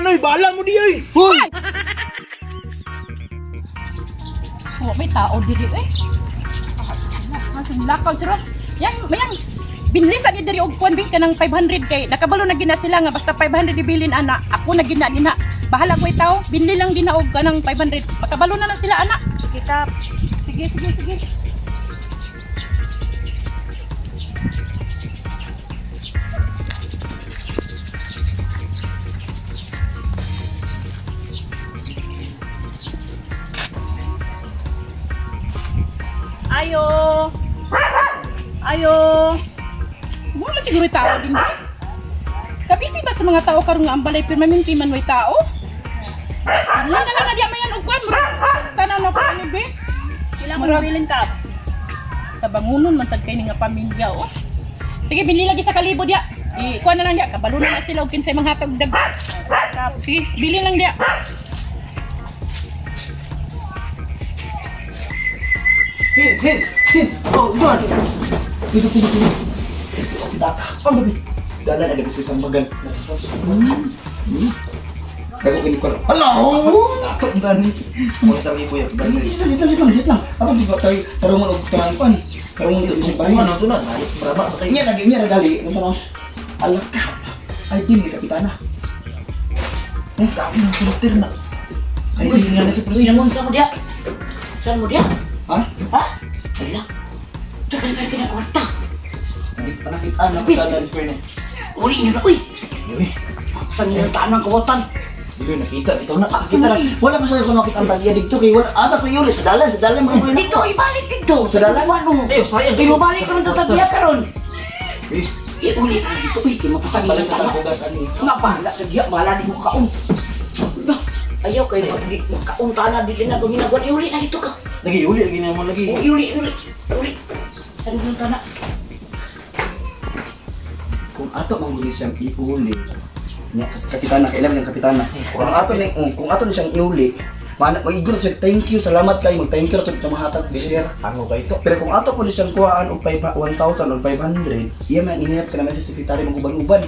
noy, bahala mo di oy. Hoy. Oh, may tao diri eh. Lakaw siro. Yang mayang binlisan ni diri og kuan bi kanang 500 kay nakabalo na gina sila nga basta 500 ibilin ana. Ako na gina dinha. Bahala ko itaw, binli lang dinha og kanang 500. Makabalo na lang sila ana. Sige kap. Sige sige sige. Ayo. Ayo. Wala siguro tao din. Kabisi ba sa mga tao karon nga ang balay permanente man way tao? Wala na lang nga mayan og kwan. Tanaw na ko ani be. Kailangan mo bilin kap. Sa bangunon man sad kay ni nga pamilya oh. Sige binli lagi sa kalibo diya. I kuan na lang diya, kabalo na na sila og kinsay manghatag dag. Sige, bili lang diya. Hin, hin, hin. Oh, doon. Dito, dito, dito. Daka. Ang babi. Dala na gabi sa isang bagan. Dago kini ko. Hello. Ato gani. Mo sa mi kuya. Dito, dito, dito, dito lang. Ako di ba tayo tarungan og tangan. Tarungan dito sa bahay. Ano to na? Maraba ba kayo? Inya lagi, inya gali. Ano na? Alaka. Ay din ni kapitana. Eh, dami ng filter na. Ay, di nga na si Uy, namon sa mo diya. Saan mo diya? Ha? Ha? Wala. Tagal kayo kinakwarta. Hindi pa nakita na ko sa square na. Uli niyo na, uy. Uy, Saan niyo ang kawatan? dili nakita dito na. Kita na. Wala pa sa ko nakita ang tagya dito kay wala ata ko yuli sa dalan mo. Dito, ibalik dito. Sa dalan? Ano? Eh, sayang. Ay, mabalik ka ng tatagya karon. Eh, Iuli na dito, uy. Kaya mapasang balik niyo ka tanan. hugas ani. Nga, bahala ka diya. Bahala di mo kaon. Ayaw kayo, magkaon ta na, dili na guminagwan. Iuli na dito ka. Lagi uli lagi na mo lagi. Oh, iuli, iuli. Iuli. Saan niyo tanan? Kung ato mangguni siyang iuli nya kasi kapitana kailan ng kapitana. Kung ato ni siyang iuli, maigo na siya thank you, salamat kayo, mag thank you ra to mahatag di share. Ango kay ito. Pero kung ato po ni siyang kuhaan og 1,000 or 500, iya man inihap ka naman sa sekretary maguban-uban.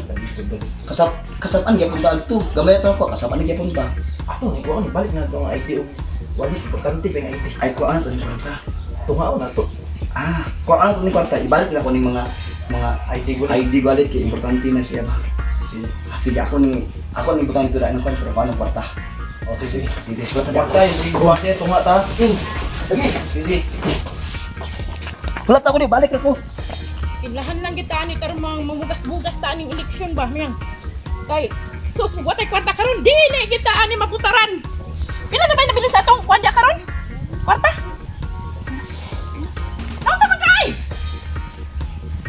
Kasap-kasapan gyapon ta adto. Gamay ato ko, kasapan gyapon ta. Ato ni kuha ni balik na itong ID og wala importante pa nga ID. Ay kuhaan to ni kwarta. Tungaon na to. Ah, kuhaan to ni kwarta. Ibalik na ko ning mga ID ko ID wallet kay importante na siya ba. Sige. Sige, ako ni importante ra ang kwarta, pero kuhaan ang kwarta. Oh, sige. Sige, kwarta. Kwarta sige kuha siya tunga ta. Sige. Sige. Wala ta ko ni balik ra ko. Ilahan lang kita ani karon mga mamugas-bugas ta aning eleksyon ba miyang. Kay sus mo watay kwarta karon dili kita ani maputaran. Pila na ba nabilin sa atong kwan diya karon? Kwarta? Naunsa man kay?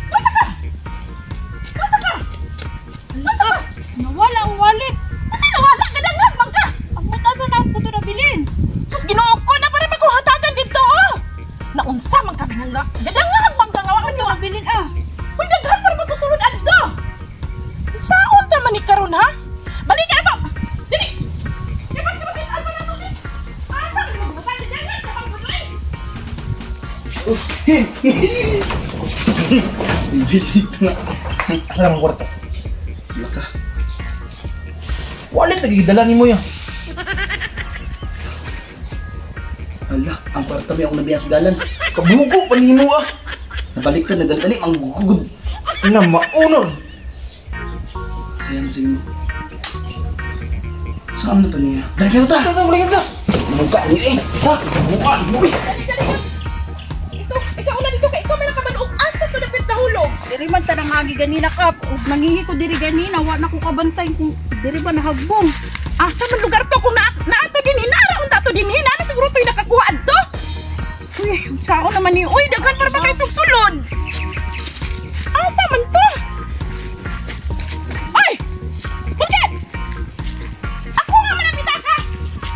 Naunsa ka? Naunsa ka? Naunsa ka? Nawala ang wallet. Unsa nawala gadangag man ka? Ang mutasan na ako to nabilin. Sus Ginoo ko na para ba kong hatagan dito oh. Naunsa man ka nga? Gadangag man ka nga wa man Nabilin ah. Uy, daghan para ba sulod adto? Saon ta man ni karon ha? Balik ka ato. Dili. Kay basta makita pa nato ni. Asa ni mo butang daghan ka bang gudoy? Dito na. Asa naman kwarta? Wala ka. Wallet lagi gidala nimo ya. Ala, ang kwarta may akong nabiya sa dalan. Kabugo pa nimo ah. Nabaliktad na dali ang gugod. Na maunor. Sayang sa inyo. Saan na to niya? Dali kayo ta! Ta, balikan ta. Mukha niyo eh! Ta, mukha mo eh. Dali dali. Ito, ikaw una dito kay ikaw may nakabalo og asa to dapit nahulog. Diri man ta nangagi ganina kap. Ug nangihi ko diri ganina, wa na ko kabantay kung diri ba nahagbong. Asa man lugar to kung naato din hinara unta to din hinara siguro to'y nakakuha adto. Uy, sao naman ni? Uy, daghan para ba kay tong sulod? Asa man to? Ay! Bulkit! Ako nga man ang bitaka!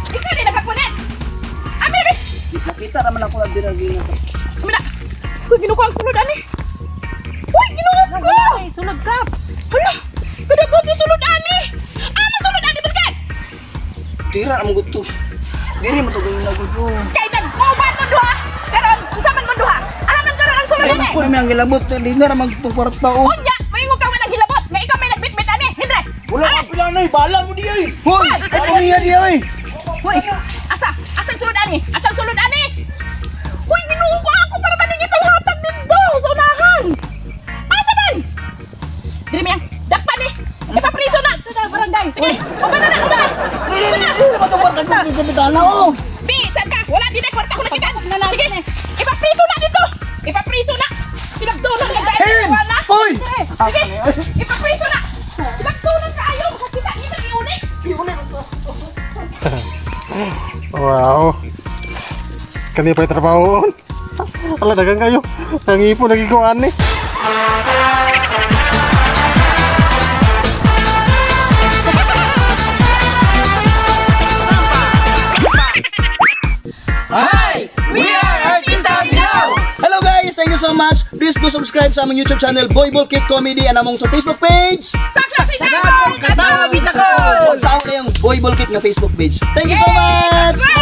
Ikaw din nakakunin! Amiri! Nakita naman ako na diri na to. Amina! Uy, ginoo ko ang sulod ani! Uy, ginoo ko! Ay, sulod kap. Hala! Kadagot si sulod ani! Ano sulod ani, Bulkit? Tira ang gusto. Diri mo to ganina gusto. Kay nagkuba to duha! Karon, unsa man mo duha? Alam karon ang sulod Ay, ani! ako na may ang gilabot. Di na ra magpukwarta oh. Unya, maingon ka man ang hilabot! Nga ikaw may nagbitbit ani! Hindre! Wala ka pila na. Oy, bala mo di oy. Hoy, ay kumiya diya oy. Hoy, asa? Asang sulod ani? Asang sulod ani? Hoy, Ginoo ko, ako para maning itong hatag dito sa unahan. Asa man? Diri mayang, dakpa ni. Ipapriso na. Barangay. Sige, uban na na, uban na. Dili, dili ba tong kwarta ko kapitana oh. Bi, saan ka? Wala din na kwarta ko nakita. Sige, ipapriso na dito. Ipapriso na. Pinagdunan ka dahil. Hen! Wala. Hoy! Sige, ipapriso na. Pinagdunan ka ayaw. Makakita niya nag-iuli. Wow. Kani pa trabaho. Ala dagan kayo. Nangipo lagi ko ani. Hi! We are Artista Bilao! Hello guys! Thank you so much! Please do subscribe sa among YouTube channel, Boy Kit Comedy, and among sa Facebook page! Saksa si Sabon! Katawa Bisakol! Sa among na yung Boy Kit nga Facebook page. Thank you so much!